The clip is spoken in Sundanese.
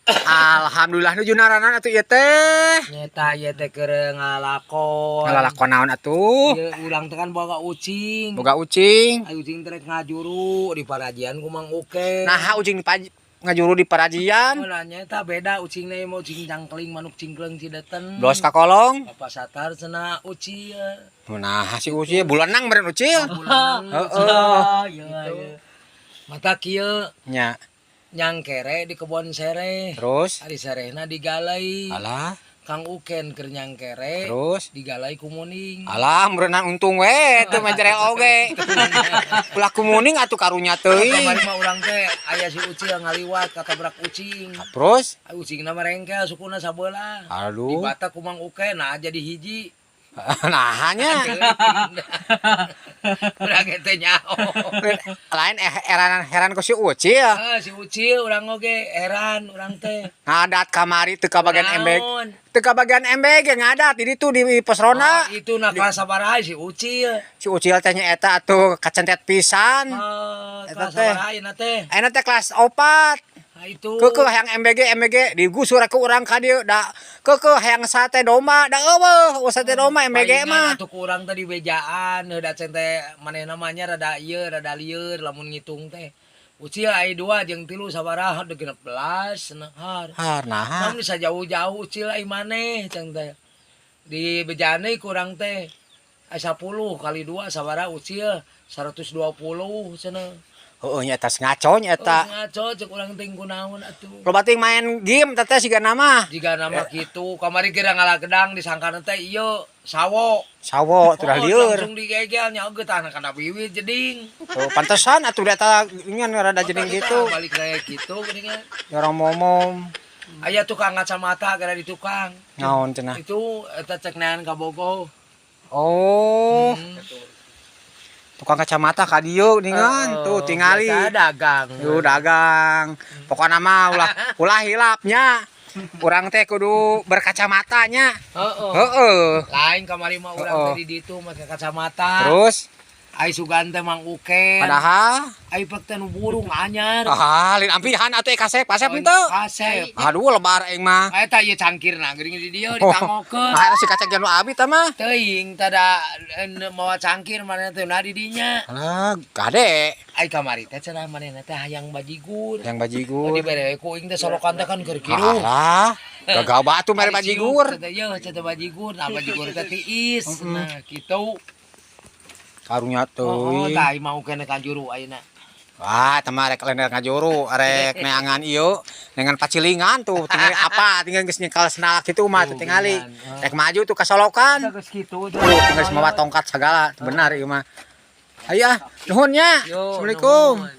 Alhamdulillah, nuju naranan atuh ieu teh? Nyeta, ieu teh keur ngalakon. Ngalalakon naon atuh? Ieu urang teh kan boga ucing. Boga ucing. Ai ucing teh rek ngajuru di parajian ku Mang Uke. Nah, ucing ngajuru di parajian. Oh, nah, nyeta beda ucing mah, ucing cangkling, manuk cingkleung Cideten. Blos ka kolong. Bapak Satar cenah ucil. Nah, si ucil bulanang meureun ucil. Bulanang. Heeh. Gitu. Mata kieu Nya. Nyangkere di kebon sereh. Terus? Ari serehna digalai. Alah, Kang Uken keur nyangkere terus? Digalai ku muning. Alah, meureunnan untung we teu majere oge. Ulah ku muning atuh, karunya teuing. Kamari mah urang teh aya si ucil ngaliwat katabrak ucing. Terus? Ai ucingna mah rengkel sukuna sabelah. Aduh. Dibata ku Mang Uken, nah jadi hiji. Nah, hanya Urang teh nyaho. Lain eh, heran heran ku si ucil. Ah, si ucil urang oge heran urang teh. Ngadat kamari teu kabagian MBG. Naon? Teu kabagian MBG, ngadat di ditu di pos ronda. Oh, itu nah kelas sabaraha si ucil? Si ucil teh nya eta atuh kacentet pisan. Ah, Eta kelas teh. sabaraha ayeuna teh? Ayeuna teh kelas 4. Nah, itu. Keukeuh hayang MBG MBG digusur ku urang ka dieu, da keukeuh hayang sate domba, da euweuh sate domba MBG Palingan mah. Atuh ku urang teh di bejaan heuda ceng teh manehna mah nya rada ieu, rada lieur lamun ngitung teh. Ucil, ai 2 jeung 3 sabaraha? Deui 16 cenah har. Har nah. Namun bisa jauh-jauh ucil ai maneh ceng teh. Di bejaan deui ku urang teh. Ai 10 kali 2 sabaraha, ucil? 120 cenah. Heueuh, nya eta ngaco nya eta. Oh, ngaco cek urang teh, kunaon atuh. Loba teuing main game teh siga nama. Jika nama kitu, kamari kira ngalah gedang disangkana teh ieu sawo. Sawo tuh Oh, lieur. langsung digegel nya oge tah kana wiwit jeding. Oh, pantesan atuh eta ngan rada jeding gitu. Balik kayak gitu geuningan. Orang momom. Aya tukang kacamata gara di tukang. Naon cenah? Itu eta cek nean ka Bogo. Oh, tukang kacamata ka dieu ningan tuh tingali. Biasa dagang. Yuh, dagang. Pokokna mah ulah ulah hilapnya. Urang teh kudu berkacamatanya. Heeh. Heeh. Lain kamari mah urang teh di ditu make kacamata. Terus? Ai sugan teh Mang Uken. Padahal Ai pek teh nu burung anyar. Ah, lain ampihan atuh eh, kasep, kasep henteu. Kasep. Aduh, lebar aing mah. Eta ieu cangkirna geuning di dieu ditangokeun. Nah, eta si kacang nu abi tah mah. Teuing tada mawa cangkir manehna teh na di dinya. Alah, gade. Ai kamari teh cenah manehna teh hayang bajigur. Yang Oh, bajigur. dibere ku aing teh solokan teh kan keur kiruh. Alah, gagal batu mere bajigur. Cenah ieu cenah bajigur, nah bajigur teh tiis. Nah, kitu. Karunya Oh, teuing. tah mau kene kanjuru ayeuna. Wah, eta mah rek lain rek ngajuru, rek neangan ieu, neangan pacilingan tuh, tingali apa, tinggal geus nyekal sendal kitu mah tuh tingali. Geningan. Rek maju tuh ka solokan. Geus kitu. Tuh, tinggal mawa tongkat segala, benar ieu mah. Ayo ah, nuhun nya. Yo, Assalamualaikum. nuhun.